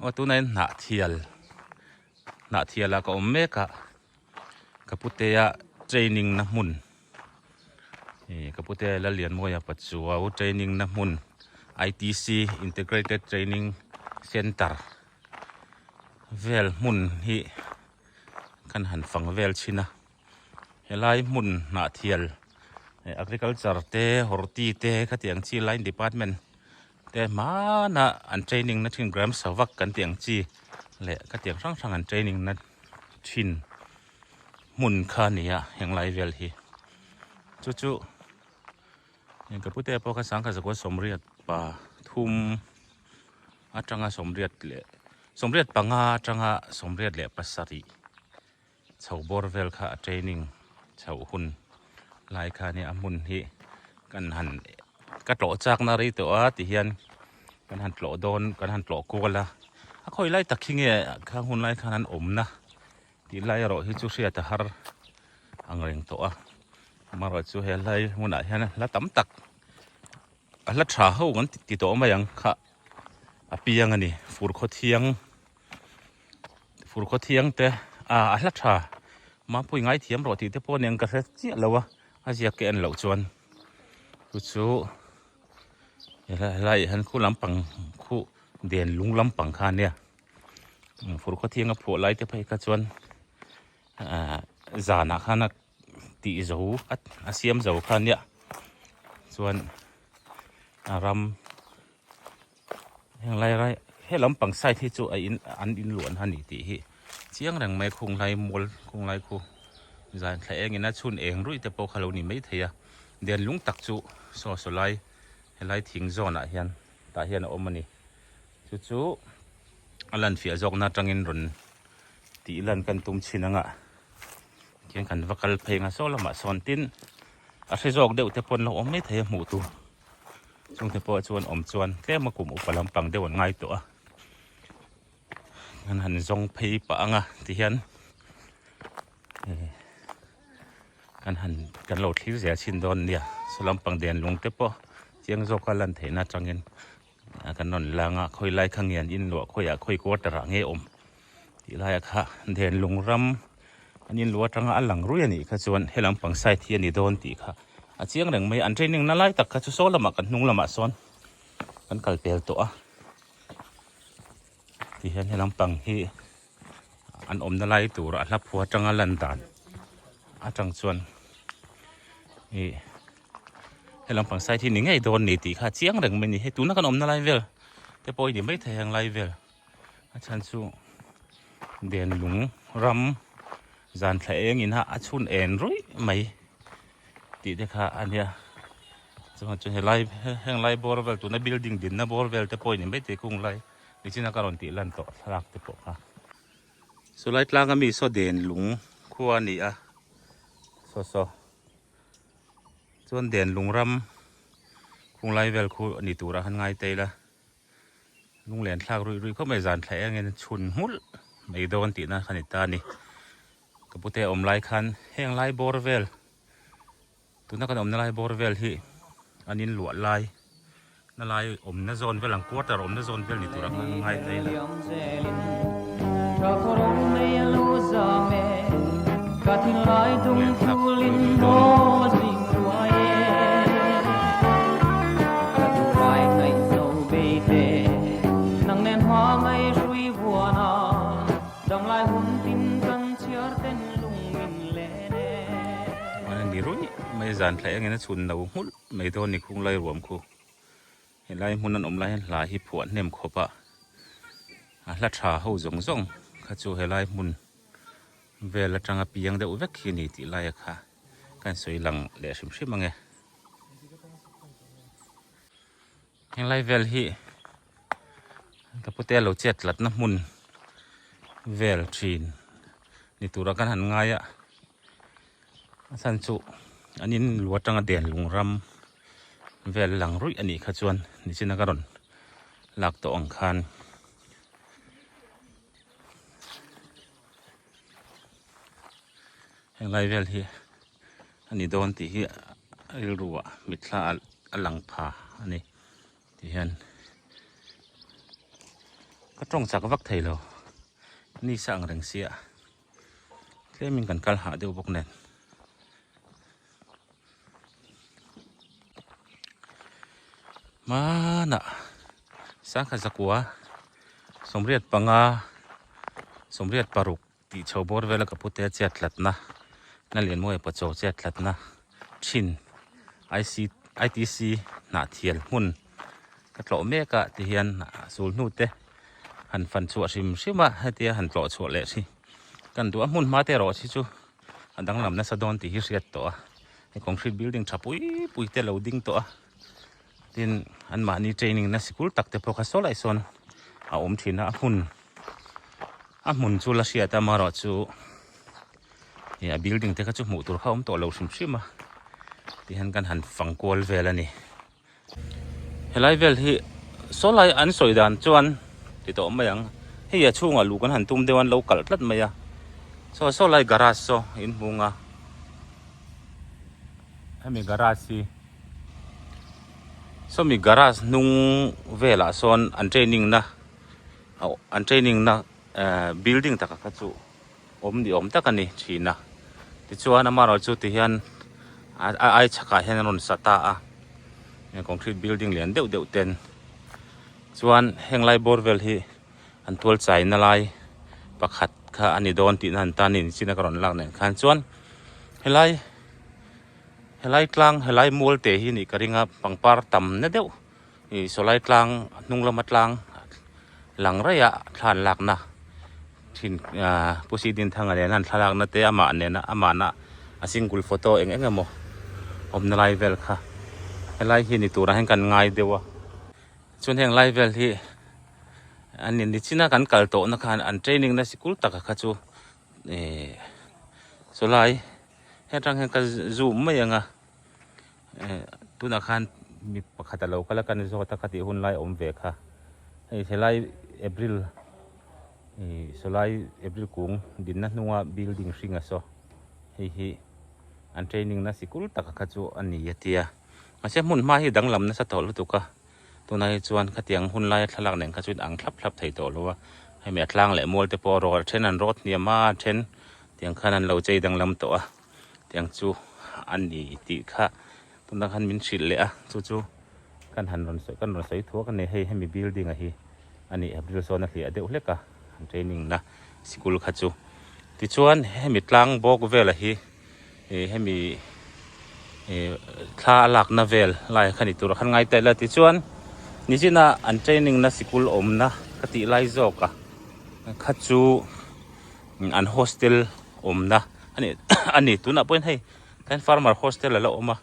Aw tunah hian hnahthial hnahthial ah ka awm mek a ka putea training na hmun ih ka putea Lallianmawia Pachuau training na hmun I_T_C Integrated Training Centre vel hmun hi kan han fang vel thin a helai hmun hnahthial agriculture te horti te khatiang chi line department te hmana an training na thin gram savak kan tih ang chi leh khatiang hrang hrang an training na thin hmun kha a ni a henglai vel hi chu chu ka pute pawh kha sangkhat zakua sawmriat pathum atanga sawmriat leh sawmriat panga atanga sawmriat leh pasarih. Chho bawr vel kha a training chhoh hun lai kha nia a hmun hi kan han ka tlawh chak na rei tawh a ti hian kan han tlawh dawn kan han tlawh kual a a khawi lai tak hi nge khang hun lai khan an awm na tih lai erawh hi chu hriat a har ang reng tawh a amaherawh chu he lai hmunah hian hla tam tak a hla tha ho kan ti tawh mai ang kha a piang a ni fur khaw thiang. Fur khaw thiang te ah a hla tha mapui ngai thiam rawh tih te pawh nen ka hre chiah lo a a ziak ka en loh chuan chu chu helai hian khu lampang khu den lung lampang kha ania fur khaw thiang a phuah lai te phei kha chuan ah zanah khan a tih zo a siam zo kha ania chuan a ram. Heng lai lai he lampang side hi chu a in an in luah na a ni tih hi chiang reng mai khung lai mual khung lai khu zan thla eng in a chhun eng ruih te pawh kha lo ni maithei a den lung tak chu saw saw lai helai thing zawn ah hian tah hian a awm a ni chu chu a lan fiah zawk na atangin rawn tih lan kan tum chhin anga khian kan va kal phei anga saw lamah sawn tin a hre zawk deuh te pawh an lo awm maithei a hmuh tur. Chungte pawh chuan awm chuan tlem a kum upa lampang deuh an ngai tawh a an han zawng phei pah ang a tihian kan han kan lo thlir zel chhin dawn nia saw lampang den lung te pawh chiang zawka lan theihna atangin kan rawn lang a khawi lai kha nge an inluah khawiah khawi quarter ah nge awm tih laia kha den lung ram an inluah atanga a lang rui a nih kha chuan he lampang side hi a ni dawn tih kha a chiang reng mai a an training na lai tak kha chu saw lamah kan hnung lamah sawn kan kal pel tawh a ti hian he lampang hi an awmna lai tur a hla phua atanga lan dan atang chuan ih he lampang side hi ni ngei dawn ni tih kha a chiang reng mai a ni hei tuna kan awmna lai vel te pawh hi ni maithei heng lai vel. A chhan chu den lung ram zan thla eng in a a chhun en ruih mai tih te kha a nia chuan chu helai heng lai bawr vel tuna building dinna bawr vel te pawh a ni maithei kung lai nichina ka rawn tih lan tawh thlalak te pawh kha chulai tlanga mi saw den lung khua a ni a saw saw chuan den lung ram kung lai vel khu a ni turah khan ngai ta ila. Lunglen thlak ruih ruih khawp mai zan thla eng in chhun nghulh mai dawn tihna kha ni ta a ni. Ka pute awm lai khan heng lai bawr vel tuna kan awmna lai bawr vel hi an in luah lai na lai awmna zawn vel ang quarter awmna zawn vel ni tur ang an ngai ta ila. Lunglen thlak ruih ruih dawn. Ni ruih mai zan thla engin a chhun no nghulh mai dawn ni khung lai ruam khu helai hmun an awm lai hian hla hi phuah hnem khawp a a hla tha ho zawng zawng kha chu helai hmun vel atanga piang deuh vek hi a ni tih laia kha ka insawi lang leh hrim hrim ang e. Henglai vel hi ka pute lo chet tlatna hmun vel thin ni tura kan han ngai a a chhan chu an in lu atanga den lung ram vel lang ruih a nih kha chuan nichina ka rawn lak tawh ang khan. Henglai vel hi a ni dawn tih hi rilru ah mitthla a lang pha a ni ti hian. Ka tawng chak vak thei lo ni sa ang reng sia tlemin kan kal hah deuh bawk nen. Hmanah sangha zakua 85 86 tih chho bawr vela ka pute a chet tlatna na Lianmawia Pachaw chet tlatna thin IC ITC Hnahthial hmun ka tlawh mek a ti hian sul hnu te han fan chhuah hrim hrim a hetia han tlawh chhuah leh hi kan duh a hmun hma te erawh hi chu a danglam nasa dawn tih hi hriat tawh a hei concrete building tha pui pui te lo ding tawh a tin anmahni training na sikul tak te pawh kha saw lai sawn a awm thin a a hmun a hmun chu la hriat a amaherawhchu ih a building te kha chu hmuh tur kha a awm tawh lo hrim hrim a tihian kan han fang kual vel a ni. Helai vel hi saw lai an sawi dan chuan ti tawh mai ang hei a chhungah luh kan han tum deuh a an lo kalh tlat mai a saw saw lai garage saw in hmung a hemi garage hi sawmi garage hnung velah sawn an training na an training na ehh building taka kha chu awm ni awm tak a ni thin a tichuan amaherawhchu ti hian a ai chhakah hian an rawn sa ta a concrete building lian deuh deuh ten chuan heng lai bawr vel hi an tual chai na lai pakhat kha a ni dawn tihna an tan a ni chin a ka rawn lak nen khan chuan helai helai tlang helai mual te hi nih ka ring a pangpar tam na deuh Ih sawlai tlang hnung lama tlang lang raih a thla an lakna thin ah Pu Sidinthanga nena an thlalakna te amah nena amahna a single photo eng eng emaw awmna lai vel kha helai hi ni turah hian kan ngai deuh a chuan heng lai vel hi an ni nichina kan kal tawhna khan an training na sikul taka kha chu ih sawlai hetang hian ka zoom mai ang a. Eh tunah khan mi pakhat a lo kal a kan zawt a ka tih hun lai a awm ve kha hei helai April ih sawlai April kung dinna hnunga building hringa saw hei hi an training na sikul taka kha chu a ni a tia mahse hmun hma hi danglam nasa tawh lutuk a tunah hi chuan khatiang hun laia thlalak nen kha chu in ang thlap thlap thei tawh lo a hemi a tlang leh mual te pawh a rawk a then an rawt hniam a a then tiang khan an lo chei danglam tawh a. Tiang chu a ni tih kha tunah khan min hrilh leh a chu chu kan han rawn sawi kan rawn sawi thuak a ni hei hemi building a hi a nih April sawn a hliah deuh hlek a an training na sikul kha chu tichuan hemi tlang bawk vel a hi ih hemi ih thla a lakna vel lai kha ni tur a khan ngai ta ila tichuan nichina an training na sikul awmna ka tih lai zawk a kha chu. An hostel awmna a ni a ni tunah pawhin hei tlaiin farmer hostel a la awm a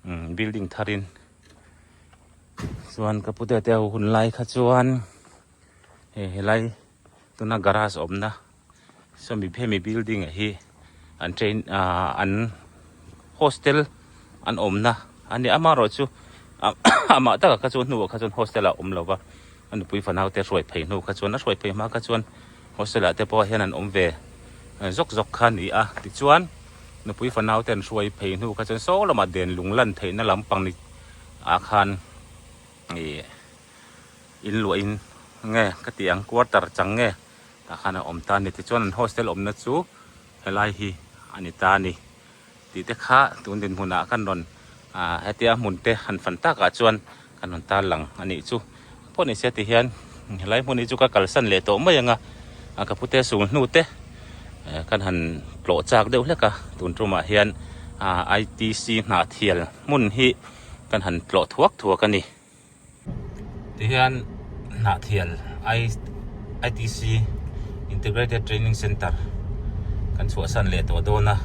umm building tharin chuan ka pute te ho hun lai kha chuan hei helai tuna garage awmna sawmi hemi building ah hi an train ah an hostel an awmna a ni amaherawhchu amah takah kha chuan hnuah kha chuan hostel ah a awm lo va. A nupui fanau te hruai phei hnu kha chuan a hruai phei hma kha chuan hostel ah te pawh hian an awm ve zawk zawk kha a ni a tichuan nupui fanau te an hruai phei hnu kha chuan saw lamah den lung lan theihna lampang ni ah khan ih in luah in nge ka tih ang quarter chang nge tah khan a awm ta a ni tichuan an hostel awmna chu helai hi a ni ta a ni. Tih te kha tun dinhmunah kan rawn ah hetia hmun te han fan takah chuan kan rawn tar lang a nih chu. Pawh ni se ti hian helai hmun hi chu ka kalsan leh tawh mai ang a, ka pute sul hnu te kan han tlawh chak deuh hlek a, tun tumah hian ah ITC Hnahthial hmun hi kan han tlawh thuak thuak a ni. Tihian Hnahthial ITC Integrated Training Centre kan chhuahsan leh tawh dawn a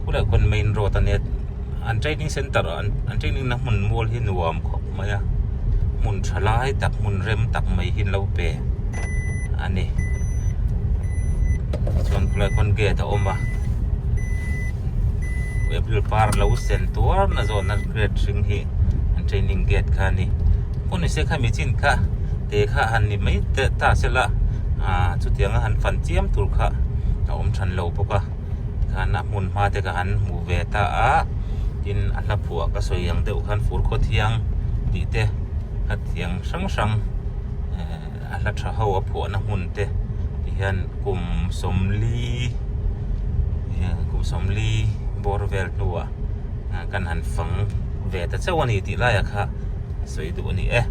khulai khawn main road a nia an training centre an training na hmun mual hi nuam khawp mai a hmun tha lai tak hmun rem tak mai hi an lo pe a ni chuan khulai khawn gate a awm a April par lo sen tuar na zawn a gate hring hi an training gate kha a ni pawh ni se kha mi chin kha te kha han ni mai te ta se la ah chutiang a han fan chiam tur kha a awm than lo bawk a tikhan a hmun hma te kha han hmu ve ta a tin a hla phuah ka sawi ang deuh khan fur khaw thiang tih te kha thiang hrang hrang eh. hla tha ho a phuahna hmun te ti hian kum sawmli kum sawmli bawr vel hnuah kan han fang ve ta chauh a ni tih laiah kha a sawi duh a ni e.